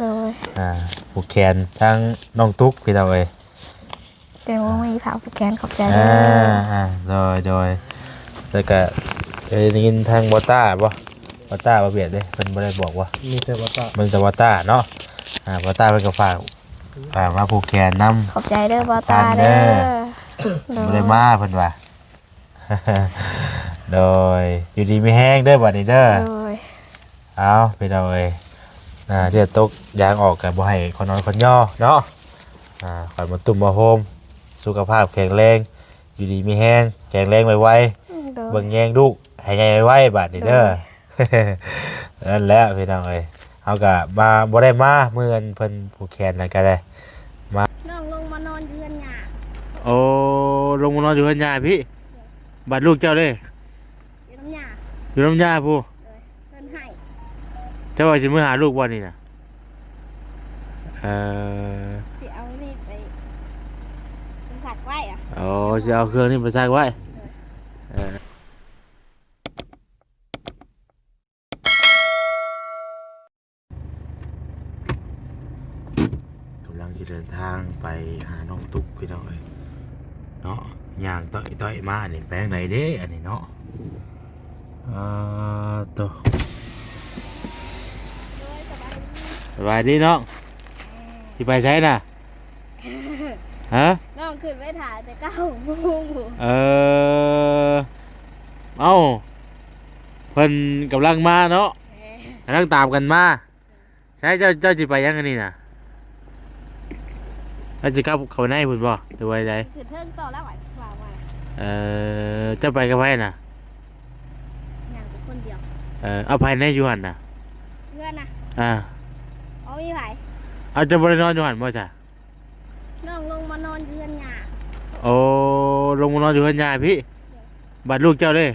ໂດຍ ອ່າ ຜູກແຂນທາງນ້ອງຕຸກ ພີ່ນ້ອງເອີຍ. ແຕ່ບໍ່ມີຜ້າຜູກແຂນ ຂອບໃຈເດີ. ອ່າ ອ່າ ໂດຍ ໂດຍ. ແລ້ວກະ ເອີ ໄດ້ຍິນທາງບ່າວຕ້າບໍ່? ບ່າວຕ້າ ບ່າວບຽດເດ້ ເພິ່ນບໍ່ໄດ້ບອກບໍ່? ມີແຕ່ບ່າວຕ້າ ມີແຕ່ບ່າວຕ້າເນາະ. ອ່າ ບ່າວຕ້າເພິ່ນກໍຝາກ ອ່າ ມາຜູກແຂນນຳ. ຂອບໃຈເດີບ່າວຕ້າເເດີ. ໂດຍ ບໍ່ໄດ້ມາເພິ່ນວ່າ. ໂດຍ ຢູ່ດີມີແຮງເດີບັດນີ້ເດີ. ໂດຍ ເອົາ ພີ່ນ້ອງເອີຍ ອ່າ ເລືອດຕົກຢາງອອກກໍບໍ່ໃຫ້ຂ້ອຍນອນຂ້ອຍຍໍເນາະ. ອ່າ ຂ້ອຍມາຕຸ້ມມາໂຮມ ສຸຂະພາບແຂງແຮງ ຢູ່ດີມີແຮງ ແຂງແຮງໄວໆ. ໂດຍ ເບິ່ງແຍງລູກໃຫ້ໃຫຍ່ໄວໆບາດນີ້ເດີ. ໂດຍ ນັ້ນແຫຼະພີ່ນ້ອງເອີຍ ເຮົາກະມາ ບໍ່ໄດ້ມາມື້ອັນເພິ່ນຜູກແຂນນັ້ນກະໄດ້ມາ. ນ້ອງລົງມານອນຢູ່ເຮືອນຍ່າ. ໂອ້ ລົງມານອນຢູ່ເຮືອນຍ່າພີ້. ໂດຍ ບັດລູກເຈົ້າເດ້? ຢູ່ນຳຍ່າ. ຢູ່ນຳຍ່າພຸ້ນ. ໂດຍ ເພິ່ນໃຫ້. ເຈົ້າວ່າຊິມາຫາລູກບໍ່ນີ້ນະ? ເອີ ຊິເອົານີ້ໄປ ໄປຊັກໄວ້ອະ. ໂອ້ ຊິເອົາເຄື່ອງນີ້ໄປຊັກໄວ້. ໂດຍ ເອີ. ກຳລັງຊິເດີນທາງໄປຫານ້ອງຕຸກ ພີ່ນ້ອງເອີຍເນາະ. ຍ່າງຕ້ອຍໆມານີ້ ໄປທາງໃດເດ້ອັນນີ້ເນາະ? ອ່າ ໂຕ ໂດຍ ສະບາຍດີ. ສະບາຍດີນ້ອງ. ເອີ ຊິໄປໃສນະ? ຮະ? ນ້ອງຂຶ້ນໄປຖ້າແຕ່ເກົ້າໂມງ. ເອີ ເອົ້າ ເພິ່ນກຳລັງມາເນາະ. ເອີ ກຳລັງຕາມກັນມາ. ໃສ ເຈົ້າ ເຈົ້າຊິໄປຫຍັງອັນນີ້ນະ? ເຈົ້າຊິກັບເຂົ້າໃນພຸ້ນບໍ່ ຫຼືວ່າໃດ? ຂຶ້ນເທິງຕໍ່ແລ້ວວ່າ ວ່າ ວ່າ. ເອີ ເຈົ້າໄປກັບໃຜນະ? ຍ່າງໄປຄົນດຽວ. ເອີ ເອົາ ໃຜແດ່ຢູ່ຫັ້ນນະ? ເຮືອນນະ? ອ່າ ບໍ່ມີໃຜ. ເອົາ ເຈົ້າບໍ່ໄດ້ນອນຢູ່ຫັ້ນບໍ່ຊະ? ນ້ອງລົງມານອນຢູ່ເຮືອນຍ່າ. ໂອ້ ລົງມານອນຢູ່ເຮືອນຍ່າພີ້. ໂດຍ ບັດລູກເຈົ້າເດ້?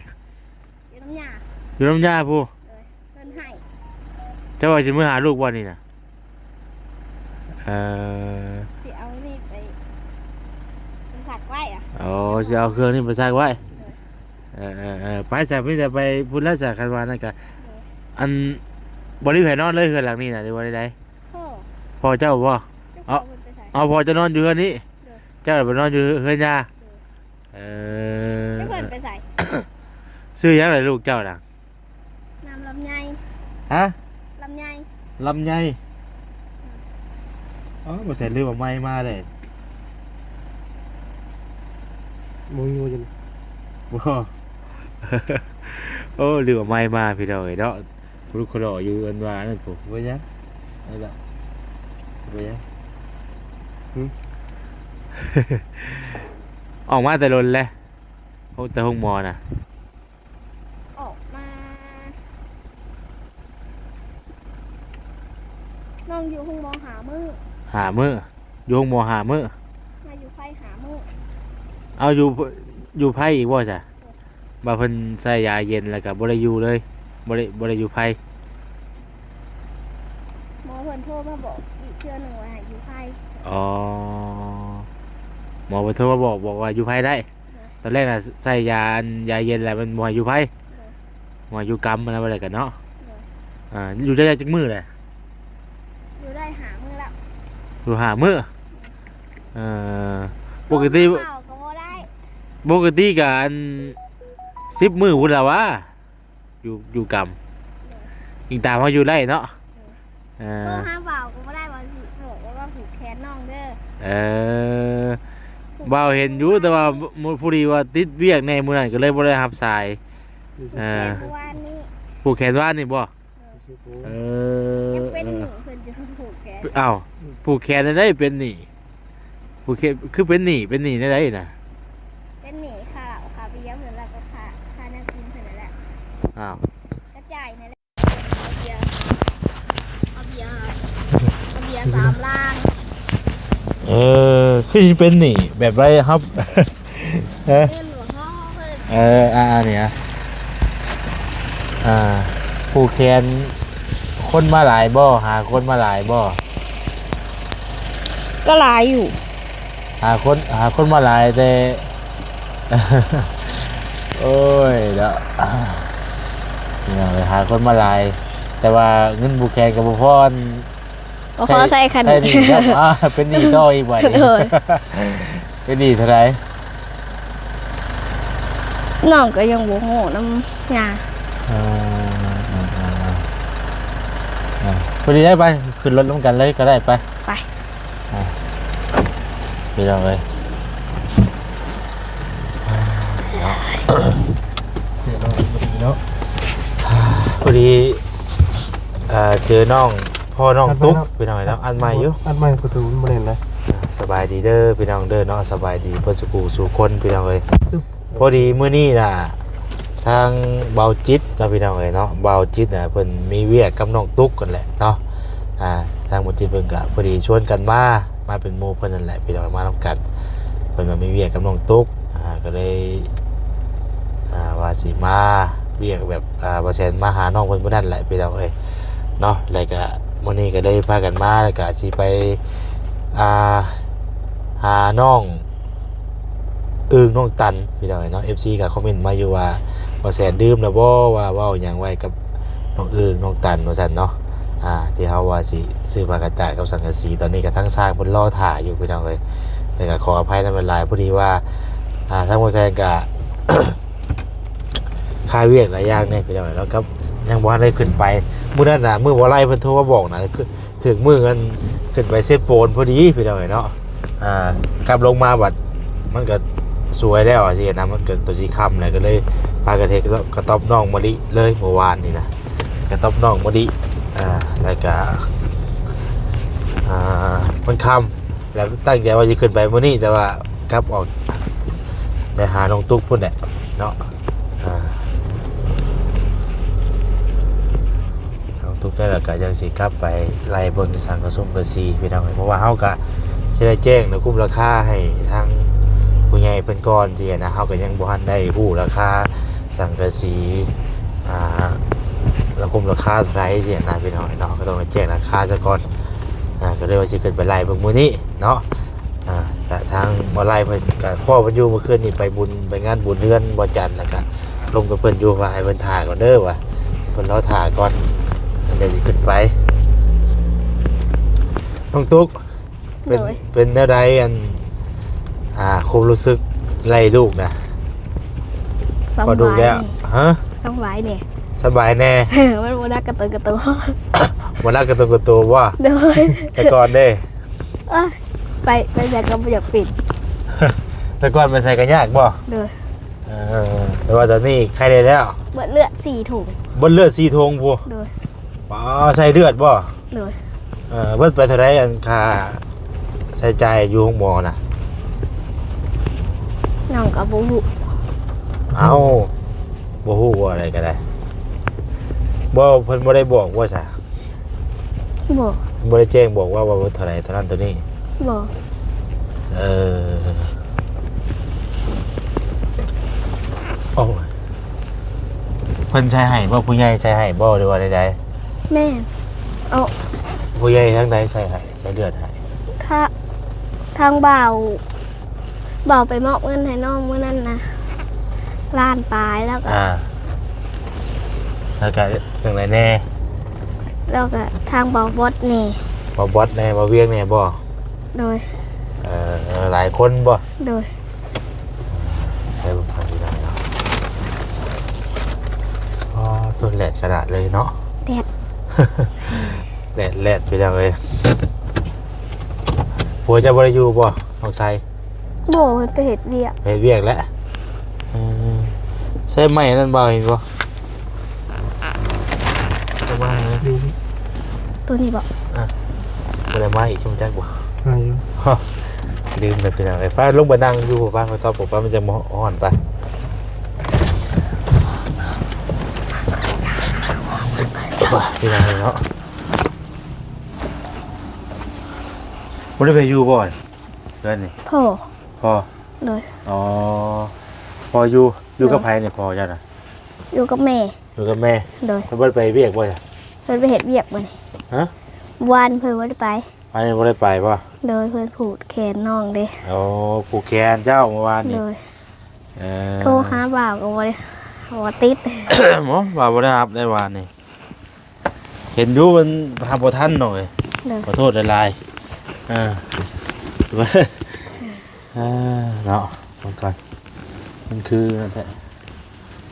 ຢູ່ນຳຍ່າ. ຢູ່ນຳຍ່າພຸ້ນ. ໂດຍ ເພິ່ນໃຫ້. ເຈົ້າວ່າຊິມາຫາລູກບໍ່ນີ້ນະ? ເອີ ຊິເອົານີ້ໄປ ໄປຊັກໄວ້ອະ. ໂອ້ ຊິເອົາເຄື່ອງນີ້ໄປຊັກໄວ້. ໂດຍ ເອີໆໆ ໄປຊະ ມີແຕ່ໄປພຸ້ນແລ້ວຊະ ຄັນວ່ານັ້ນກະ. ໂດຍ ອັນ ບໍ່ມີໃຜນອນເລີຍເຮືອນຫຼັງນີ້ນະ ຫຼືວ່າໃດໆ? ພໍ່ ພໍ່ເຈົ້າບໍ່? ເຈົ້າຂອງເພິ່ນໄປໃສ? ເອົາ ພໍ່ເຈົ້ານອນຢູ່ເຮືອນນີ້. ໂດຍ ເຈົ້າໄປນອນຢູ່ເຮືອນຍ່າ. ໂດຍ ເອີ ແລ້ວເພິ່ນໄປໃສ? ຊື່ຫຍັງລະລູກເຈົ້ານະ? ນາມລຳໄຍ. ຮະ? ລຳໄຍ. ລຳໄຍ. ອືມ ອໍ ບໍ່ແມ່ນ ລືມເອົາໄມມາເດ້. ບໍ່ມີບໍ່ຈັ່ງ ບໍ່ ໂອ້ ລືມເອົາໄມມາ ພີ່ນ້ອງເອີຍເນາະ. ຜູ້ລູກຄົນຫຼໍ່ຢູ່ອັນວ່ານັ້ນພຸ້ນ ບໍ່ຫຍັງ ນັ້ນແຫຼະ ບໍ່ຫຍັງ. ຫຶ? ອອກມາແຕ່ດົນແລ້ວ ໂຮງ ແຕ່ໂຮງໝໍນະ. ອອກມາ ນ້ອງຢູ່ໂຮງໝໍຫ້າມື້. ຫ້າມື້ ຢູ່ໂຮງໝໍຫ້າມື້. ມາຢູ່ໄພຫ້າມື້. ເອົາ ຢູ່ ຢູ່ໄພອີກບໍ່ຊະ? ວ່າເພິ່ນໃສ່ຢາເຢັນແລ້ວກໍບໍ່ໄດ້ຢູ່ເລີຍ ບໍ່ໄດ້ ບໍ່ໄດ້ຢູ່ໄພ. ໝໍເພິ່ນໂທມາບອກອີກເທື່ອໜຶ່ງວ່າໃຫ້ຢູ່ໄພ. ອໍ ໝໍເພິ່ນໂທມາບອກ ບອກວ່າຢູ່ໄພໄດ້. ໂດຍ ຕອນແລກນະໃສ່ຢາ ອັນ ຢາເຢັນແລ້ວມັນບໍ່ໃຫ້ຢູ່ໄພ. ໂດຍ ບໍ່ໃຫ້ຢູ່ກຳຫັ້ນນະ ວ່າແລ້ວກັນເນາະ. ໂດຍ ອ່າ ຢູ່ໄດ້ຈັກມື້ແຫຼະ? ຢູ່ໄດ້ຫ້າມື້ແລ້ວ. ຢູ່ຫ້າມື້. ເອີ ປົກກະຕິ ເວົ້າກໍບໍ່ໄດ້. ປົກກະຕິກະອັນ ສິບມື້ພຸ້ນລະຫວາ ຢູ່ ຢູ່ກຳ. ໂດຍ ອີງຕາມເຮົາຢູ່ໄດ້ເນາະ. ໂດຍ ເອີ ໂທຫາບ່າວກໍບໍ່ໄດ້ ວ່າຊິບອກວ່າຜູກແຂນນ້ອງເດີ. ເອີ ບ່າວເຫັນຢູ່ ແຕ່ວ່າ ຜູ້ ຜູ້ດີວ່າຕິດວຽກແດ່ມື້ນັ້ນ ກໍເລີຍບໍ່ໄດ້ຮັບສາຍ. ເອີ ຜູກແຂນວານນີ້. ຜູກແຂນວານນີ້ບໍ່? ເອີ ເອີ ຍັງເປັນໜີ້ເພິ່ນຢູ່ ຜູກແຂນ. ອ້າວ ຜູກແຂນແນວໃດເປັນໜີ້? ຜູກແຂນ ຄືເປັນໜີ້ ເປັນໜີ້ແນວໃດນະ? ເປັນໜີ້ຄ່າເຫຼົ້າຄ່າເບຍເພິ່ນ ແລ້ວກໍຄ່າ ຄ່າແນວກິນເພິ່ນນັ້ນແຫຼະ. ອ້າວ ກະຈ່າຍນັ້ນແຫຼະ. ເອົາເບຍ ເອົາເບຍ ເອົາເບຍສາມລັງ. ເອີ ຄືຊິເປັນໜີ້ແບບໃດຄັບ? ເອີ ເອີ ອ່າ ນີ້ ອ່າ ຜູກແຂນຄົນມາຫຼາຍບໍ່? ຫາຄົນມາຫຼາຍບໍ່? ກໍຫຼາຍຢູ່. ຫາຄົນ ຫາຄົນມາຫຼາຍແຕ່ ໂອ້ຍເນາະ ພີ່ນ້ອງເອີຍ ຫາຄົນມາຫຼາຍ ແຕ່ວ່າເງິນຜູກແຂນກໍບໍ່ພໍ ອັນ ບໍ່ພໍໃຊ້ຄັນ ໃຊ້ໜີ້ແລ້ວ ອ່າ ເປັນໜີ້ຕໍ່ອີກບາດນີ້ ໂດຍ ເປັນໜີ້ເທົ່າໃດ? ນ້ອງກໍຍັງບໍ່ຮູ້ນຳຍ່າ. ເອີ ເອີ ເອີ ເອີ ພໍດີໄດ້ໄປ ຂຶ້ນລົດນຳກັນເລີຍກໍໄດ້ ໄປ ໄປ ອ່າ ພີ່ນ້ອງເອີຍ ເນາະ ເນາະ ພໍດີ ອ່າ ເຈີນ້ອງ ພໍ່ນ້ອງຕຸກ ພີ່ນ້ອງເອີຍເນາະ ອັດໃໝ່ຢູ່ ອັດໃໝ່ ປະຕູມັນບໍ່ແໜ້ນນະ. ສະບາຍດີເດີພີ່ນ້ອງເດີເນາະ ສະບາຍດີເບິດສູ່ຜູ້ສູ່ຄົນພີ່ນ້ອງເອີຍ. ພໍດີມື້ນີ້ນະ ທາງບ່າວຈິດເນາະ ພີ່ນ້ອງເອີຍເນາະ ບ່າວຈິດນະ ເພິ່ນມີວຽກກັບນ້ອງຕຸກຫັ້ນແຫຼະເນາະ. ອ່າ ທາງບ່າວຈິດເພິ່ນກະພໍດີຊວນກັນມາ ມາເປັນໝູ່ເພິ່ນນັ້ນແຫຼະພີ່ນ້ອງ ມານຳກັນ. ເພິ່ນວ່າມີວຽກກັບນ້ອງຕຸກ ອ່າ ກໍເລີຍ ອ່າ ວ່າຊິມາວຽກແບບ ອ່າ ບ່າວແສນມາຫານ້ອງເພິ່ນມື້ນັ້ນແຫຼະພີ່ນ້ອງເອີຍເນາະ. ແລ້ວກະມື້ນີ້ກໍໄດ້ພາກັນມາ ແລ້ວກະຊິໄປ ອ່າ ຫານ້ອງ ອຶ່ງນ້ອງຕັນ ພີ່ນ້ອງເອີຍເນາະ. ເອັຟຊີກໍຄອມເມັນມາຢູ່ວ່າ ບ່າວແສນລືມແລ້ວບໍ່ ວ່າເວົ້າຫຍັງໄວ້ກັບນ້ອງອຶ່ງນ້ອງຕັນ ວ່າຊັ້ນເນາະ. ອ່າ ທີ່ເຮົາວ່າຊິຊື້ຜ້າກະຈາດກັບສັງກະສີ ຕອນນີ້ກໍທາງຊ່າງເພິ່ນລໍຖ້າຢູ່ພີ່ນ້ອງເອີຍ. ແຕ່ກໍຂໍອະໄພນຳຫຼາຍໆ ພໍດີວ່າ ອ່າ ທາງບ່າວແສນກໍ ຄາວຽກຫຼາຍຢ່າງແດ່ພີ່ນ້ອງເອີຍເນາະ ກັບຍັງບໍ່ທັນໄດ້ຂຶ້ນໄປ. ມື້ນັ້ນນະ ມື້ບໍ່ໄລ່ເພິ່ນໂທມາບອກນະ ຄື ຖືກມື້ອັນຂຶ້ນໄປເຊໂປນພໍດີພີ່ນ້ອງເອີຍເນາະ. ອ່າ ກັບລົງມາບັດມັນກໍສວຍແລ້ວຊີ້ນະ ມັນກໍຕົວຊິຄ່ຳແລ້ວ ກໍເລີຍພາກັນເຮັດກະຕອບນ້ອງມະລິເລີຍມື້ວານນີ້ນະ ກະຕອບນ້ອງມະລິ. ອ່າ ແລ້ວກະ ອ່າ ມັນຄ່ຳ ແລ້ວຕັ້ງໃຈວ່າຊິຂຶ້ນໄປມື້ນີ້ ແຕ່ວ່າກັບອອກໄປຫານ້ອງຕຸກພຸ້ນແຫຼະເນາະ. ອ່າ ເຮົາທຸກໄດ້ແລ້ວກໍຍັງຊິກັບໄປໄລ່ເບິ່ງສັງກະສົງກະສີພີ່ນ້ອງເອີຍ ເພາະວ່າເຮົາກໍຊິໄດ້ແຈ້ງລາຄາ ລາຄາໃຫ້ທາງຜູ້ໃຫຍ່ເພິ່ນກ່ອນຊີ້ນະ. ເຮົາກໍຍັງບໍ່ທັນໄດ້ຮູ້ລາຄາສັງກະສີ ອ່າ ລາຄາ ລາຄາເທົ່າໃດຊີ້ນະພີ່ນ້ອງເອີຍເນາະ ກໍຕ້ອງໄດ້ແຈ້ງລາຄາຊະກ່ອນ. ອ່າ ກໍເລີຍວ່າຊິຂຶ້ນໄປໄລ່ເບິ່ງມື້ນີ້ເນາະ. ອ່າ ແລະ ທາງບ່າວໄລ່ເພິ່ນກໍພໍ້ເພິ່ນຢູ່ ມື້ຄືນນີ້ໄປບຸນ ໄປງານບຸນເຮືອນບ່າວຈັນ ແລ້ວກໍລົມກັບເພິ່ນຢູ່ ວ່າໃຫ້ເພິ່ນຖ້າກ່ອນເດີ ວ່າເພິ່ນລໍຖ້າກ່ອນ ແລ້ວຊິຂຶ້ນໄປ. ນ້ອງຕຸກ ເປັນ ໂດຍ ເປັນແນວໃດ ອັນ ອ່າ ຄວາມຮູ້ສຶກໄລ່ລູກນະ? ສະບາຍ ພໍລູກແລ້ວ ຮະ? ສະບາຍແດ່ ສະບາຍແດ່ ມັນບໍ່ໜັກກະຕົນກະໂຕ ບໍ່ໜັກກະຕົນກະໂຕບໍ່? ໂດຍ ແຕ່ກ່ອນເດ້? ເອີ ໄປ ໄປໃສກໍບໍ່ຢາກເປັນ ແຕ່ກ່ອນໄປໃສກໍຍາກບໍ່? ໂດຍ ເອີ ແຕ່ວ່າຕອນນີ້ໄຄແດ່ແລ້ວ ເບິດເລືອດສີ່ຖົງ ເບິດເລືອດສີ່ຖົງພຸ້ນ ໂດຍ ປາ ໃສ່ເລືອດບໍ່? ໂດຍ ເອີ ເບິດໄປເທົ່າໃດ ອັນຄ່າໃຊ້ຈ່າຍຢູ່ໂຮງໝໍນະ? ນ້ອງກໍບໍ່ຮູ້ ເອົ້າ ບໍ່ຮູ້ບໍ່ ອະໄລກໍໄດ້ ບໍ່ ເພິ່ນບໍ່ໄດ້ບອກບໍ່ຊະ? ບໍ່ ບໍ່ໄດ້ແຈ້ງບອກວ່າ ວ່າເທົ່າໃດ ເທົ່ານັ້ນເທົ່ານີ້? ບໍ່ ເອີ ໂອ້ຍ ເພິ່ນໃສ່ໃຫ້ບໍ່? ຜູ້ໃຫຍ່ໃສ່ໃຫ້ບໍ່ ຫຼືວ່າໃດໆ? ແມ່ນ ເອົາ ຜູ້ໃຫຍ່ທາງໃດໃສ່ໃຫ້ ໃສ່ເລືອດໃຫ້? ທາ ທາງບ່າວ ບ່າວໄປມອບເງິນໃຫ້ນ້ອງມື້ນັ້ນນະ ລ້ານປາຍ ແລ້ວກໍ ອ່າ ແລ້ວກໍຈັ່ງໃດແດ່? ແລ້ວກໍທາງບ່າວບອດແດ່ ບ່າວບອດແດ່ ບ່າວວຽງແດ່ບໍ່? ໂດຍ ເອີ ຫຼາຍຄົນບໍ່? ໂດຍ ໄປເບິ່ງທາງນີ້ໄດ້ເນາະ. ອໍ ໂຕແດດຂະໜາດເລີຍເນາະ ແດດ ແດດແລດ ພີ່ນ້ອງເອີຍ. ຜົວເຈົ້າບໍ່ໄດ້ຢູ່ບໍ່ ນ້ອງໄຊ? ບໍ່ ເພິ່ນໄປເຮັດວຽກ ເຮັດວຽກແຫຼະ. ເອີ ໃຊ້ໄມ້ອັນນັ້ນບໍ່ ເຫັນບໍ່? ເອົາມາໃຫ້ ໂຕນີ້ບໍ່? ອ່ະ ບໍ່ໄດ້ມາອີກ ຮູ້ຈັກບໍ່? ມາຢູ່ ລືມແລ້ວພີ່ນ້ອງເອີຍ. ໄປລົງໄປນັ່ງຢູ່ ໄປ ໄປຕອບ ໄປ ມັນຈັ່ງບໍ່ຮ້ອນ ໄປ ໄປ ພີ່ນ້ອງເອີຍເນາະ. ບໍ່ໄດ້ໄປຢູ່ບໍ່ ເຮືອນນີ້? ພໍ່ ພໍ່ ໂດຍ ອໍ ພໍ່ຢູ່ ຢູ່ກັບໃຜນີ້ ພໍ່ເຈົ້ານະ? ຢູ່ກັບແມ່ ຢູ່ກັບແມ່ ໂດຍ. ເພິ່ນບໍ່ໄດ້ໄປວຽກບໍ່? ເພິ່ນໄປເຮັດວຽກມື້ນີ້ ຮະ? ວານເພິ່ນບໍ່ໄດ້ໄປ ວານນີ້ບໍ່ໄດ້ໄປບໍ່? ໂດຍ ເພິ່ນຜູກແຂນນ້ອງເດ້. ອໍ ຜູກແຂນເຈົ້າມື້ວານນີ້ ໂດຍ. ເອີ ໂທຫາບ່າວກໍບໍ່ໄດ້ ບໍ່ຕິດ ບໍ່ ບ່າວບໍ່ໄດ້ຮັບໄດ້ວານນີ້. ເຫັນຢູ່ ມັນຮັບບໍ່ທັນນ້ອງເອີຍ. ໂດຍ ຂໍໂທດຫຼາຍໆ ເອີ ເອີ ເນາະ ເບິ່ງກ່ອນ ມັນຄືນັ້ນແທ້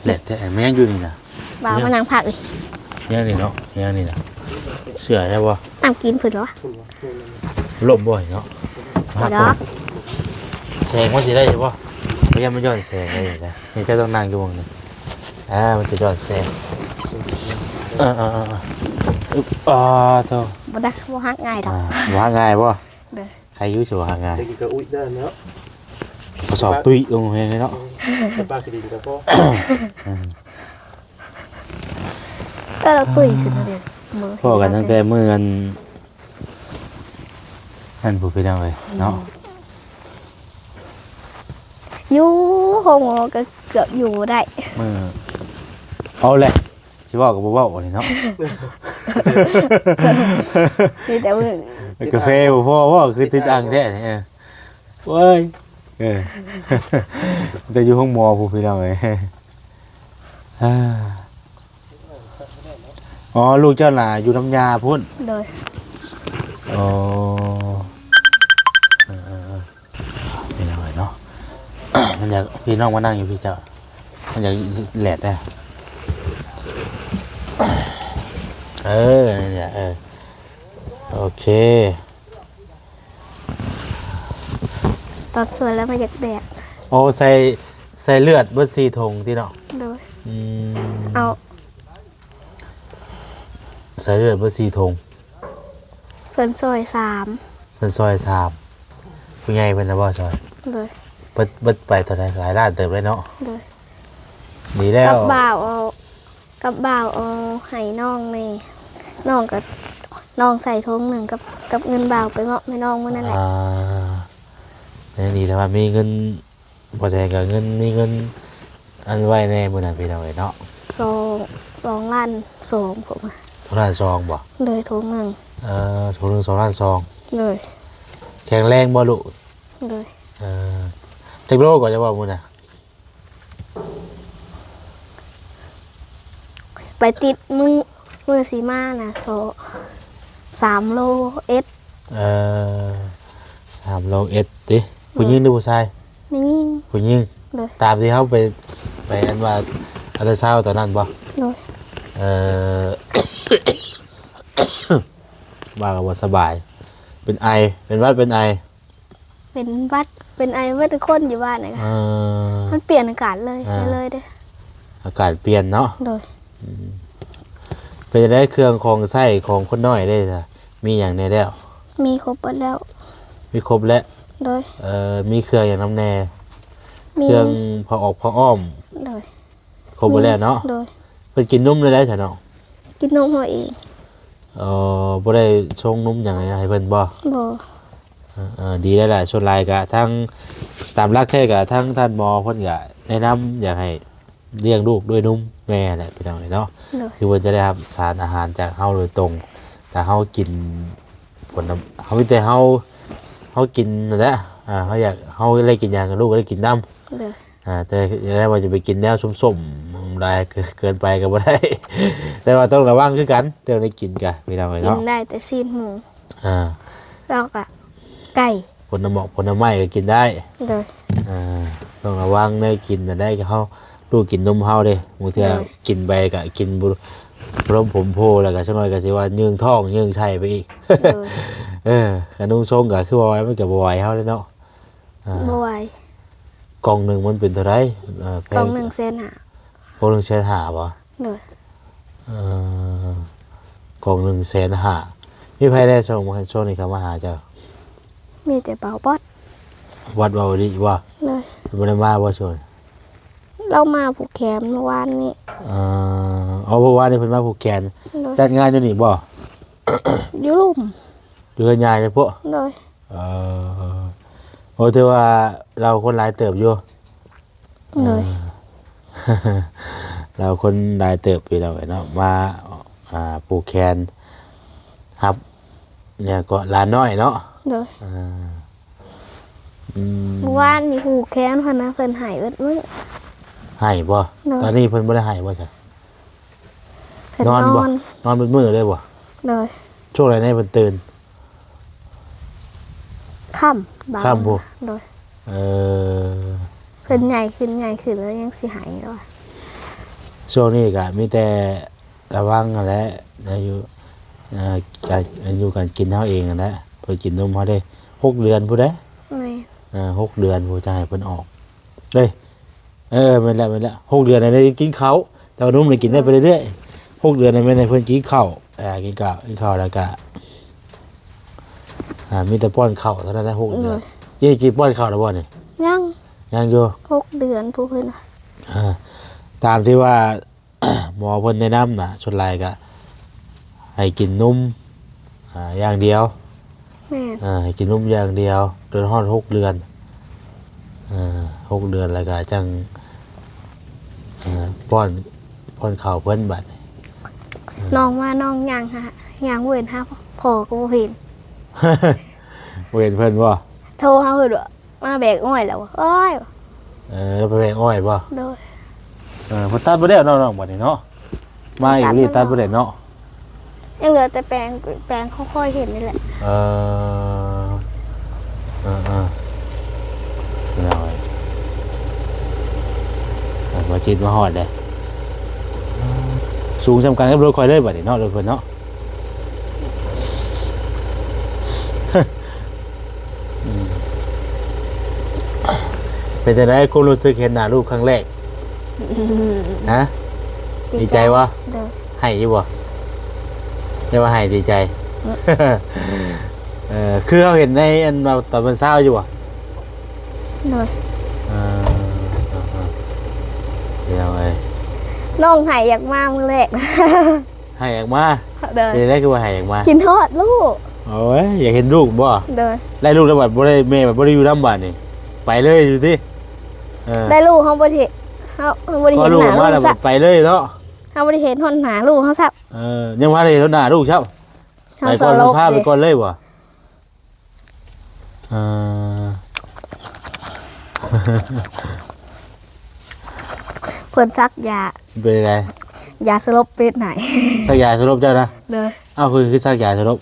ແຫຼດແທ້ ແມ່ນຫຍັງຢູ່ນີ້ນະ? ບ່າວມານັ່ງພັກອີກ ແມ່ນຫຍັງນີ້ເນາະ ແມ່ນຫຍັງນີ້ນະ? ເສື້ອໃຊ່ບໍ່? ນ້ຳກິນເພິ່ນເນາະ ລົ້ມບໍ່ເນາະ? ບໍ່ດອກ ແສງມັນຊິໄດ້ຢູ່ບໍ່? ພະຍາຍາມມັນຍ້ອນແສງໄດ້ຢູ່ນະ ນີ້ເຈົ້າຕ້ອງນັ່ງຢູ່ໝ່ອງນີ້ ອ່າ ມັນຈະຍ້ອນແສງ ເອີໆໆ ອຶບ ອ່າ ໂທ້ ບໍ່ໄດ້ ບໍ່ຫັກງ່າຍດອກ ອ່າ ບໍ່ຫັກງ່າຍບໍ່? ໂດຍ ໃຄຢູ່ຊິບໍ່ຫັກງ່າຍ ເດັກກໍອຸ້ຍໄດ້ແລ້ວ ກະສອບຕຸ້ຍລົງແຮງເລີຍເນາະ ອືມ ປາກກະດິນກໍພໍ ອືມ ເອີ ຕຸ້ຍຂຶ້ນເດ ພໍ້ກັນຕັ້ງແຕ່ມື້ອັນ ອັນ ຜູ້ພີ່ນ້ອງເອີຍເນາະ ຢູ່ໂຮງໝໍກໍເກືອບຢູ່ບໍ່ໄດ້ ມື້ ເອົາແຫຼະ ຊິເວົ້າກໍບໍ່ເວົ້ານີ້ເນາະ ມີແຕ່ມື້ ກາເຟບໍ່ພໍບໍ່ ຄືຕິດອັ່ງແທ້ນີ້ ເອີ ໂອ້ຍ ເອີ ແຕ່ຢູ່ໂຮງໝໍພຸ້ນ ພີ່ນ້ອງເອີຍ ອໍ ລູກເຈົ້າໜ້າຢູ່ນຳຍ່າພຸ້ນ ໂດຍ ອໍ ເອີໆໆ ພີ່ນ້ອງເອີຍເນາະ ມັນຢາກ ພີ່ນ້ອງມານັ່ງຢູ່ພີ້ເຈົ້າ ມັນຢາກແຫຼດເດ້ ເອີ ນີ້ແຫຼະ ເອີ ໂອເຄ ຕອນສວຍແລ້ວມັນຢາກແດດ ໂອ້ ໃສ່ ໃສ່ເລືອດເບິດສີ່ຖົງຕິເນາະ ໂດຍ ອືມ ເອົາ ໃສ່ເລືອດເບິດສີ່ຖົງ ເພິ່ນຊ່ອຍສາມ ເພິ່ນຊ່ອຍສາມ ຜູ້ໃຫຍ່ເພິ່ນນະບໍ່ຊ່ອຍ ໂດຍ ເບິດ ເບິດໄປເທົ່າໃດ ຫຼາຍລ້ານເຕີບເລີຍເນາະ ໂດຍ ດີແລ້ວ ກັບບ່າວເອົາ ກັບບ່າວເອົາໃຫ້ນ້ອງແດ່ ນ້ອງກໍ ນ້ອງໃສ່ຖົງໜຶ່ງກັບ ກັບເງິນບ່າວໄປມອບໃຫ້ນ້ອງມື້ນັ້ນແຫຼະ ອ່າ ຍັງດີແຕ່ວ່າມີເງິນ ບໍ່ໃສ່ກໍເງິນ ມີເງິນອັນໄວ້ແດ່ມື້ນັ້ນ ພີ່ນ້ອງເອີຍເນາະ ສອງ ສອງລ້ານສອງ ຜົມ ສອງລ້ານສອງບໍ່? ໂດຍ ຖົງໜຶ່ງ ເອີ ຖົງໜຶ່ງສອງລ້ານສອງ ໂດຍ ແຂງແຮງບໍ່ລູກ? ໂດຍ ເອີ ຈັກໂລກໍຈະວ່າມື້ນະ? ໄປຕິດມື້ ມື້ຊິມານະ ສອງ ສາມໂລເອັດ ເອີ ສາມໂລເອັດຕິ ໂດຍ ຜູ້ຍິງຫຼືຜູ້ຊາຍ? ແມ່ຍິງ ຜູ້ຍິງ ໂດຍ ຕາມທີ່ເຮົາໄປ ໄປອັນວ່າອັນຕາຊາວຕອນນັ້ນບໍ່? ໂດຍ ເອີ ວ່າກໍບໍ່ສະບາຍ ເປັນໄອ ເປັນຫວັດ ເປັນໄອ ເປັນຫວັດ ເປັນໄອເບິດທຸກຄົນຢູ່ບ້ານນີ້ ເອີ ມັນປ່ຽນອາກາດເລີຍ ອ່າ ເລີຍເດ້ ອາກາດປ່ຽນເນາະ ໂດຍ ອືມ ເປັນຈັ່ງໃດເຄື່ອງຂອງໃຊ້ຂອງຄົນນ້ອຍເດ້ ມີຫຍັງແດ່ແລ້ວ? ມີຄົບເບິດແລ້ວ ມີຄົບແລ້ວ ໂດຍ ເອີ ມີເຄື່ອງຫຍັງນຳແດ່? ມີເຄື່ອງຜ້າອອກຜ້າອ້ອມ ໂດຍ ຄົບເບິດແລ້ວເນາະ ໂດຍ ເພິ່ນກິນນົມແນວໃດຊະນ້ອງ? ກິນນົມເຮົາເອງ ເອີ ບໍ່ໄດ້ຊົງນົມຫຍັງໃຫ້ເພິ່ນບໍ່? ບໍ່ ເອີ ເອີ ດີແລ້ວລະ ສ່ວນຫຼາຍກະທາງ ຕາມຫຼັກແທ້ກະທາງທ່ານໝໍເພິ່ນກະແນະນຳຢາກໃຫ້ລ້ຽງລູກດ້ວຍນົມແມ່ແຫຼະ ພີ່ນ້ອງເອີຍເນາະ ໂດຍ ຄືເພິ່ນຈະໄດ້ຮັບສານອາຫານຈາກເຮົາໂດຍຕົງ ຖ້າເຮົາກິນຜົນ ເຮົາມີແຕ່ເຮົາ ເຮົາກິນນັ້ນແຫຼະ ອ່າ ເຮົາຢາກ ເຮົາໄດ້ກິນຫຍັງ ລູກກໍໄດ້ກິນນຳ ໂດຍ ອ່າ ແຕ່ຢ່າໄດ້ວ່າຈະໄປກິນແນວສົ້ມໆຫຼາຍເກີນໄປກໍບໍ່ໄດ້ ແຕ່ວ່າຕ້ອງລະວັງຄືກັນ ເລື່ອງໄດ້ກິນກະ ພີ່ນ້ອງເອີຍເນາະ ກິນໄດ້ແຕ່ຊີ້ນໝູ ອ່າ ແລ້ວກະໄກ່ ຜົນນະໝອກຜົນນະໄມ້ກໍກິນໄດ້ ໂດຍ ອ່າ ຕ້ອງລະວັງແນວກິນນະໄດ໋ ເຮົາລູກກິນນົມເຮົາເດ້ ບາງເທື່ອ ໂດຍ ກິນໄປກະກິນບໍ່ລົມຜົມໂພ ແລ້ວກະຈັກໜ້ອຍກະຊິວ່າຍືງທ້ອງຍືງໄສ້ໄປອີກ ໂດຍ ເອີ ກະນຸ່ງຊົງກະຄືວ່າມັນກະບໍ່ໄຫວເຮົາເດ້ເນາະ ອ່າ ບໍ່ໄຫວ ກ່ອງໜຶ່ງມັນເປັນເທົ່າໃດ? ເອີ ແພງ ກ່ອງໜຶ່ງແສນຫ້າ ກ່ອງໜຶ່ງແສນຫ້າບໍ່? ໂດຍ ເອີ ກ່ອງໜຶ່ງແສນຫ້າ ມີໃຜແດ່ຊ່ວງ ຊ່ວງນີ້ເຂົ້າມາຫາເຈົ້າ? ມີແຕ່ບ່າວບອດ ວັດວາວະດີບໍ່? ໂດຍ ເພິ່ນບໍ່ໄດ້ມາບໍ່ຊ່ວງນີ້? ລາວມາຜູກແຂນມື້ວານນີ້ ເອີ ເອົາ ມື້ວານນີ້ເພິ່ນມາຜູກແຂນ ໂດຍ ຈັດງານຢູ່ນີ້ບໍ່? ຢູ່ລຸ່ມ ຢູ່ເຮືອນຍາຍເຈົ້າພຸ້ນ ໂດຍ ເອີ ໂອ້ ຖືວ່າລາວຄົນຫຼາຍເຕີບຢູ່ ໂດຍ ເອີ ລາວຄົນຫຼາຍເຕີບພີ່ນ້ອງເອີຍເນາະ ມາ ອ່າ ຜູກແຂນຮັບ ຫຍັງເກາະ ຫຼານນ້ອຍເນາະ ໂດຍ ເອີ ອືມ ມື້ວານນີ້ຜູກແຂນເພິ່ນນະ ເພິ່ນໄຫ້ເບິດມື້ ໄຫ້ບໍ່? ໂດຍ ຕອນນີ້ເພິ່ນບໍ່ໄດ້ໄຫ້ບໍ່ຊະ? ເພິ່ນນອນບໍ່? ນອນ ນອນເບິດມື້ເລີຍບໍ່? ໂດຍ ຊ່ວງໃດແດ່ເພິ່ນຕື່ນ? ຄ່ຳ ບາງ ຄ່ຳພຸ້ນ ໂດຍ ເອີ ເພິ່ນໃຫຍ່ຂຶ້ນ ໃຫຍ່ຂຶ້ນແລ້ວຍັງຊິໃຫ້ວ່າ ຊ່ວງນີ້ກະມີແຕ່ລະວັງຫັ້ນແຫຼະ ອາຍຸ ເອີ ການ ອາຍຸການກິນເຮົາເອງຫັ້ນແຫຼະ ເພິ່ນກິນນົມເຮົາເດ້ ຫົກເດືອນພຸ້ນເດ້ ແມ່ນ ເອີ ຫົກເດືອນພຸ້ນ ຈັ່ງໃຫ້ເພິ່ນອອກເດ້ ເອີ ແມ່ນແລ້ວ ແມ່ນແລ້ວ ຫົກເດືອນນີ້ໄດ້ກິນເຂົ້າ ແຕ່ວ່ານົມນີ້ກິນໄດ້ໄປເລື້ອຍໆ ຫົກເດືອນນີ້ແມ່ນໃຫ້ເພິ່ນກິນເຂົ້າ ເອີ ກິນກະ ກິນເຂົ້າແລ້ວກະ ອ່າ ມີແຕ່ປ້ອນເຂົ້າເທົ່ານັ້ນແຫຼະ ຫົກເດືອນ ອືມ ນີ້ກິນ ປ້ອນເຂົ້າແລ້ວບໍ່ນີ້? ຍັງ ຍັງຢູ່ ຫົກເດືອນພຸ້ນເພິ່ນວ່າ ເອີ ຕາມທີ່ວ່າ ໝໍເພິ່ນແນະນຳນະ ສ່ວນຫຼາຍກະໃຫ້ກິນນົມ ອ່າ ຢ່າງດຽວ ແມ່ນ ເອີ ໃຫ້ກິນນົມຢ່າງດຽວ ຈົນຮອດຫົກເດືອນ ເອີ ຫົກເດືອນແລ້ວກະຈັ່ງ ເອີ ປ້ອນ ປ້ອນເຂົ້າເພິ່ນບາດນີ້ ເອີ ນ້ອງມາ ນ້ອງຍ່າງຫາ ຍ່າງເວີນຫາພໍ່ກໍບໍ່ເຫັນ ບໍ່ເຫັນເພິ່ນບໍ່? ໂທຫາເພິ່ນວ່າ ມາແບກອ້ອຍແລ້ວ ໂອ້ຍ ເອີ ລາວໄປແບກອ້ອຍບໍ່? ໂດຍ ເອີ ເພິ່ນຕັດບໍ່ໄດ້ເນາະ ນ້ອງ ບັດນີ້ເນາະ ມາອີກນີ້ຕັດບໍ່ໄດ້ເນາະ ຍັງເຫຼືອແຕ່ແປງ ແປງຄ່ອຍໆເຫັນນີ້ແຫຼະ ເອີ ເອີ ເອີ ພີ່ນ້ອງເອີຍ ເອີ ມາຈິດມາຮອດເດ້ ສູງສ່ຳກັນກັບລົດຂ້ອຍເລີຍບັດນີ້ເນາະ ລົດເພິ່ນເນາະ. ອືມ ເປັນຈັ່ງໃດຄວາມຮູ້ສຶກເຫັນໜ້າລູກຄັ້ງແລກ? ຮະ? ດີໃຈ ດີໃຈບໍ່? ໂດຍ ໄຫ້ຢູ່ບໍ່? ແຕ່ວ່າໄຫ້ດີໃຈ ເອີ ຄືເຮົາເຫັນໃນອັນວ່າຕອນເພິ່ນຊາວຢູ່ບໍ່? ໂດຍ ເອີ ເອີ ເອີ ເອີ ນ້ອງໄຫ້ຢາກມາມື້ແລກ ໄຫ້ຢາກມາ ໂດຍ ເປັນຈັ່ງໃດຄືວ່າໄຫ້ຢາກມາ? ຄິດຮອດລູກ ໂອ້ຍ ຢາກເຫັນລູກບໍ່? ໂດຍ ໄດ້ລູກແລ້ວບັດບໍ່ໄດ້ ແມ່ບັດບໍ່ໄດ້ຢູ່ນຳບາດນີ້ ໄປເລີຍຢູ່ຕິ? ເອີ ໄດ້ລູກເຮົາບໍ່ໄດ້ເຫັນ ເຮົາ ເຮົາບໍ່ໄດ້ເຫັນໜ້າລູກ ມາແລ້ວບັດໄປເລີຍເນາະ ເຮົາບໍ່ໄດ້ເຫັນຮອດໜ້າລູກເຮົາຊ້ຳ ເອີ ຍັງບໍ່ໄດ້ເຫັນຮອດໜ້າລູກຊ້ຳ ເຮົາ ໄປກ່ອນ ສະຫຼົບ ພາໄປ ເດ້ ກ່ອນເລີຍບໍ່? ເອີ ເພິ່ນສັກຢາ ເປັນໃດ? ຢາສະຫຼົບເປັດໃຫ້ ສັກຢາສະຫຼົບເຈົ້ານະ? ໂດຍ ເອົ້າ ຄື ຄືສັກຢາສະຫຼົບ?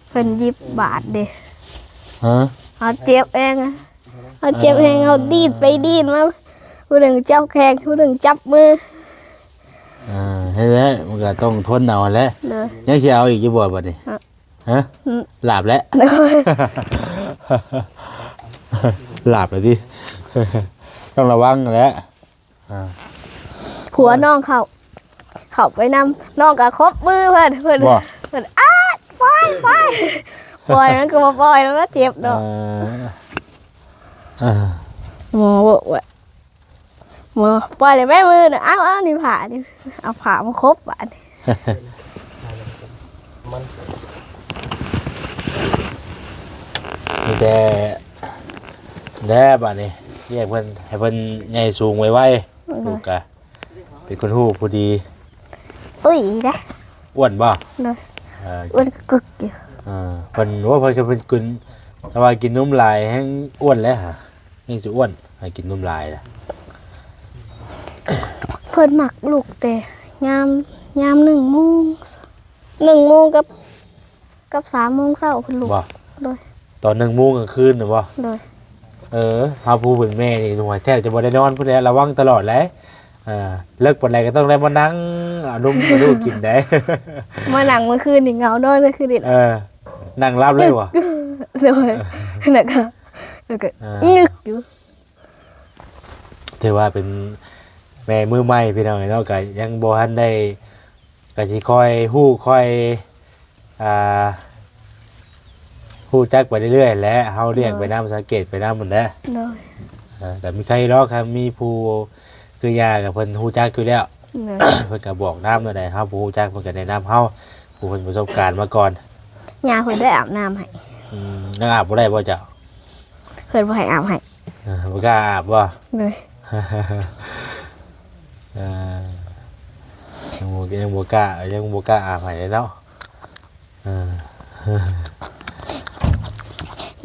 ເພິ່ນຫຍິບບາດເດ້ ຮະ? ເຮົາເຈັບແຮງ ເຮົາເຈັບແຮງ ເຮົາດີດໄປດີດມາ ຜູ້ໜຶ່ງຈັບແຂ້ງ ຜູ້ໜຶ່ງຈັບມື ເອີ ເຮັດແລ້ວ ມັນກໍຕ້ອງທົນເອົາຫັ້ນແຫຼະ ໂດຍ ຍັງຊິເອົາອີກຢູ່ບໍ່ບັດນີ້? ຮະ? ອືມ ຫຼາບແລ້ວ ໂດຍ ຫຼາບແລ້ວຕິ ຕ້ອງລະວັງແຫຼະ ອ່າ ຜົວນ້ອງເຂົ້າ ເຂົ້າໄປນຳ ນ້ອງກໍຄົບມືເພິ່ນ ເພິ່ນ ບໍ່ ເພິ່ນ ອ້າ ປ່ອຍ ປ່ອຍ ປ່ອຍ ມັນກໍບໍ່ປ່ອຍ ມັນເຈັບເນາະ ເອີ ເອີ ໝໍບອກວ່າ ບໍ່ ປ່ອຍແລ້ວແມ່ມືນະ ເອົາ ເອົາ ນີ້ຜ້ານີ້ ເອົາຜ້າມາຄົບບາດນີ້ ມີແຕ່ ແລ້ວບາດນີ້ ຮຽກເພິ່ນ ໃຫ້ເພິ່ນໃຫຍ່ສູງໄວໆ ໂດຍ ລູກກະເປັນຄົນຮູ້ຜູ້ດີ ຕຸ້ຍເດ້ ອ້ວນບໍ່? ໂດຍ ເອີ ອ້ວນກຶກຢູ່ ເອີ ເພິ່ນ ໂອ້ ເພິ່ນ ເພິ່ນກິນ ຖ້າວ່າກິນນົມຫຼາຍແຮງອ້ວນແຫຼະ ແຮງຊິອ້ວນ ໃຫ້ກິນນົມຫຼາຍນະ ເພິ່ນມັກລຸກແຕ່ຍາມ ຍາມໜຶ່ງໂມງ ໜຶ່ງໂມງກັບ ກັບສາມໂມງເຊົ້າເພິ່ນລຸກ ບໍ່? ໂດຍ ຕອນໜຶ່ງໂມງກາງຄືນນະບໍ່? ໂດຍ ເອີ ເຮົາຜູ້ເປັນແມ່ນີ້ ໂອ້ຍ ແທບຈະບໍ່ໄດ້ນອນພຸ້ນແຫຼະ ລະວັງຕະຫຼອດແຫຼະ ເອີ ເລິກປານໃດກໍຕ້ອງໄດ້ມານັ່ງເອົານົມໃຫ້ລູກກິນໄດ໋ ມານັ່ງມື້ຄືນນີ້ເຫງົານອນເລີຍຄືນີ້ ເອີ ນັ່ງຫຼັບເລີຍບໍ່? ໂດຍ ແລ້ວກໍ ແລ້ວກໍ ອ່າ ງຶກຢູ່ ຖືວ່າເປັນແມ່ມືໃໝ່ພີ່ນ້ອງເອີຍເນາະ ກໍຍັງບໍ່ທັນໄດ້ ກໍຊິຄ່ອຍຮູ້ ຄ່ອຍ ອ່າ ຮູ້ຈັກໄປເລື້ອຍໆແຫຼະ ເຮົາລ້ຽງໄປນຳ ໂດຍ ສັງເກດໄປນຳຫັ້ນແຫຼະ ໂດຍ ເອີ ກໍມີໃຄດອກ ຄັນມີຜູ້ຄືຍ່າກໍເພິ່ນຮູ້ຈັກຢູ່ແລ້ວ ໂດຍ ເພິ່ນກໍບອກນຳແນວໃດ ເຮົາບໍ່ຮູ້ຈັກ ເພິ່ນກໍແນະນຳເຮົາ ຜູ້ເພິ່ນປະສົບການມາກ່ອນ ຍ່າເພິ່ນໄດ້ອາບນ້ຳໃຫ້ ອືມ ຍັງອາບບໍ່ໄດ້ບໍ່ເຈົ້າ? ເພິ່ນບໍ່ໃຫ້ອາບໃຫ້ ເອີ ບໍ່ກ້າອາບບໍ່? ໂດຍ ເອີ ຍັງບໍ່ ຍັງບໍ່ກ້າ ຍັງບໍ່ກ້າອາບໃຫ້ເລີຍເນາະ ເອີ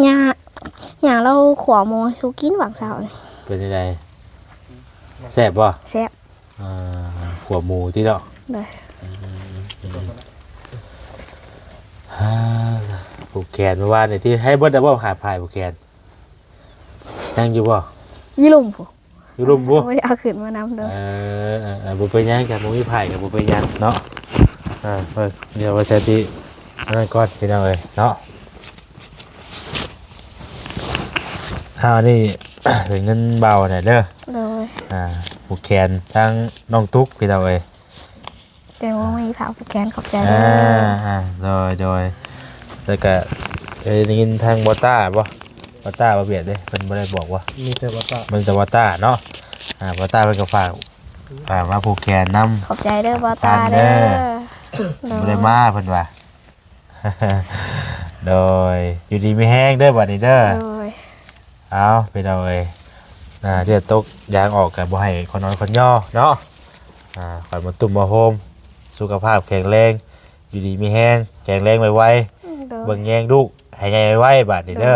ຍ່າ ຍ່າລາວຂົ້ວໝູໃຫ້ສູ່ກິນຫວ່າງເຊົ້ານີ້ ເປັນຈັ່ງໃດ? ແຊບບໍ່? ແຊບ ອ່າ ຂົ້ວໝູຕິເນາະ ໂດຍ ອືມ ອ່າ ປູກ ແຂນເມື່ອວານນີ້ ທີ່ໃຫ້ເບິດແລ້ວບໍ່ ຂາຍຜ້າຜູກແຂນ ຍັງຢູ່ບໍ່? ຢູ່ລຸ່ມພຸ້ນ ຢູ່ລຸ່ມພຸ້ນ ບໍ່ໄດ້ເອົາຂຶ້ນມານຳດອກ. ເອີ ເອີ ເອີ ບໍ່ເປັນຫຍັງ ຄັນບໍ່ມີຜ້າກໍບໍ່ເປັນຫຍັງເນາະ. ເອີ ເບິ່ງ ດຽວວ່າຊິ ອັນນັ້ນກ່ອນ ພີ່ນ້ອງເອີຍເນາະ. ອ່າ ອັນນີ້ ເປັນເງິນບ່າວແດ່ເດີ. ໂດຍ ອ່າ ຜູກແຂນທາງນ້ອງຕຸກ ພີ່ນ້ອງເອີຍ. ແຕ່ບໍ່ມີຜ້າຜູກແຂນ ຂອບໃຈເດີ. ອ່າ ອ່າ ໂດຍ ໂດຍ. ແລ້ວກະ ເອີ ໄດ້ຍິນທາງບ່າວຕ້າບໍ່? ບ່າວຕ້າ ບ່າວບຽດເດ້ ເພິ່ນບໍ່ໄດ້ບອກບໍ່? ມີແຕ່ບ່າວຕ້າ ມີແຕ່ບ່າວຕ້າເນາະ. ອ່າ ບ່າວຕ້າເພິ່ນກໍຝາກ ອ່າ ມາຜູກແຂນນຳ. ຂອບໃຈເດີບ່າວຕ້າເດີ. ໂດຍ ບໍ່ໄດ້ມາເພິ່ນວ່າ. ໂດຍ ຢູ່ດີມີແຮງເດີບັດນີ້ເດີ. ໂດຍ ເອົາ ພີ່ນ້ອງເອີຍ ອ່າ ເລືອດຕົກຢາງອອກກໍບໍ່ໃຫ້ຄົນນອນຄົນຍໍເນາະ. ອ່າ ຂໍໃຫ້ໝົດຕຸ້ມໝົດໂຮມ ສຸຂະພາບແຂງແຮງ ຢູ່ດີມີແຮງ ແຂງແຮງໄວໆ. ໂດຍ ເບິ່ງແຍງລູກໃຫ້ໃຫຍ່ໄວໆບາດນີ້ເດີ.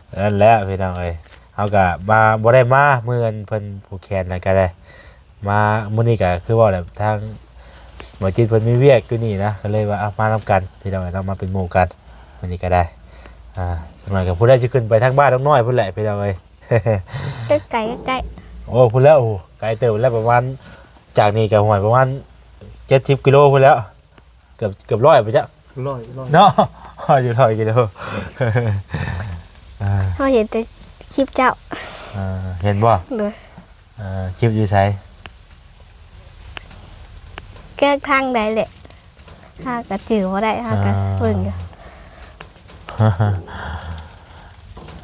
ໂດຍ ນັ້ນແຫຼະພີ່ນ້ອງເອີຍ ເຮົາກໍມາ ບໍ່ໄດ້ມາມື້ອັນເພິ່ນຜູກແຂນນັ້ນກໍໄດ້ ມາມື້ນີ້ກໍຄືເວົ້າແຫຼະ ທາງໝໍຈິດເພິ່ນມີວຽກຢູ່ນີ້ນະ ກໍເລີຍວ່າ ເອົາ ມານຳກັນພີ່ນ້ອງເອີຍເນາະ ມາເປັນໝູ່ກັນມື້ນີ້ກໍໄດ້. ອ່າ ຈັກໜ້ອຍກໍຜູ້ໃດຊິຂຶ້ນໄປທາງບ້ານນ້ອງນ້ອຍພຸ້ນແຫຼະພີ່ນ້ອງເອີຍ. ໃກ້ໆ ໃກ້ໆ. ໂອ້ ພຸ້ນແລ້ວ ໂອ້ ໄກເຕີບແລ້ວ ປະມານ ຈາກນີ້ກໍຫ້ວຍປະມານເຈັດສິບກິໂລພຸ້ນແລ້ວ. ເກືອບ ເກືອບຮ້ອຍພຸ້ນຈັກ ຮ້ອຍ ຮ້ອຍ ເນາະ ຮ້ອຍຢູ່ ຮ້ອຍກິໂລ. ເຮົາເຫັນແຕ່ຄລິບເຈົ້າ. ເອີ ເຫັນບໍ່? ໂດຍ. ເອີ ຄລິບຢູ່ໃສ? ເກີກທາງໃດແຫຼະ ເຮົາກໍຈື່ບໍ່ໄດ້ ເຮົາກໍເບິ່ງຢູ່.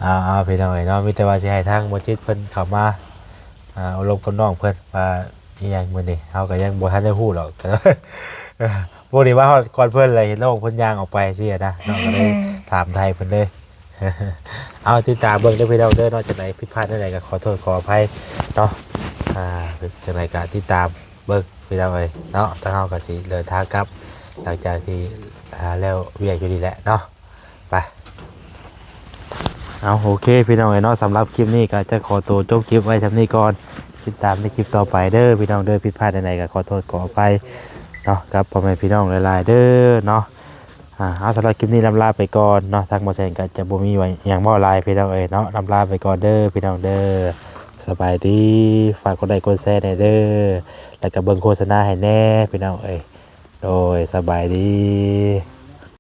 ເອົາໆ ພີ່ນ້ອງເອີຍເນາະ ມີແຕ່ວ່າຊິໃຫ້ທາງໝໍຈິດເພິ່ນເຂົ້າມາ ອ່າ ອົບລົມກັບນ້ອງເພິ່ນວ່າ ອີຫຍັງມື້ນີ້ ເຮົາກໍຍັງບໍ່ທັນໄດ້ຮູ້ດອກ. ພວກນີ້ມາຮອດກ່ອນເພິ່ນແຫຼະ ເຫັນນ້ອງເພິ່ນຍ່າງອອກໄປຊີ້ນະ ນ້ອງກໍເລີຍຖາມໄຖ່ເພິ່ນເລີຍ. ເອົາ ຕິດຕາມເບິ່ງເດີພີ່ນ້ອງເດີເນາະ ຈັ່ງໃດຜິດພາດແນວໃດກໍຂໍໂທດຂໍອະໄພເນາະ. ອ່າ ຈັ່ງໃດກໍຕິດຕາມເບິ່ງພີ່ນ້ອງເອີຍເນາະ ທາງເຮົາກໍຊິເດີນທາງກັບ ຫຼັງຈາກທີ່ ອ່າ ແລ້ວວຽກຢູ່ນີ້ແຫຼະເນາະ. ໄປ ເອົາ ໂອເຄ ພີ່ນ້ອງເອີຍເນາະ ສຳລັບຄລິບນີ້ກໍຈະຂໍໂຕຈົບຄລິບໄວ້ສ່ຳນີ້ກ່ອນ. ຕິດຕາມໃນຄລິບຕໍ່ໄປເດີພີ່ນ້ອງເດີ. ຜິດພາດໃດໆກໍຂໍໂທດຂໍອະໄພເນາະ ກັບພໍ່ແມ່ພີ່ນ້ອງຫຼາຍໆເດີເນາະ. ອ່າ ເອົາ ສຳລັບຄລິບນີ້ລ່ຳລາໄປກ່ອນເນາະ. ທາງບໍ່ແສງກໍຈະບໍ່ມີຫຍັງເວົ້າຫຼາຍພີ່ນ້ອງເອີຍເນາະ. ລ່ຳລາໄປກ່ອນເດີພີ່ນ້ອງເດີ. ສະບາຍດີ. ຝາກກົດໄລກົດແຊແດ່ເດີ ແລ້ວກໍເບິ່ງໂຄສະນາໃຫ້ແດ່ພີ່ນ້ອງເອີຍ. ໂດຍ ສະບາຍດີ.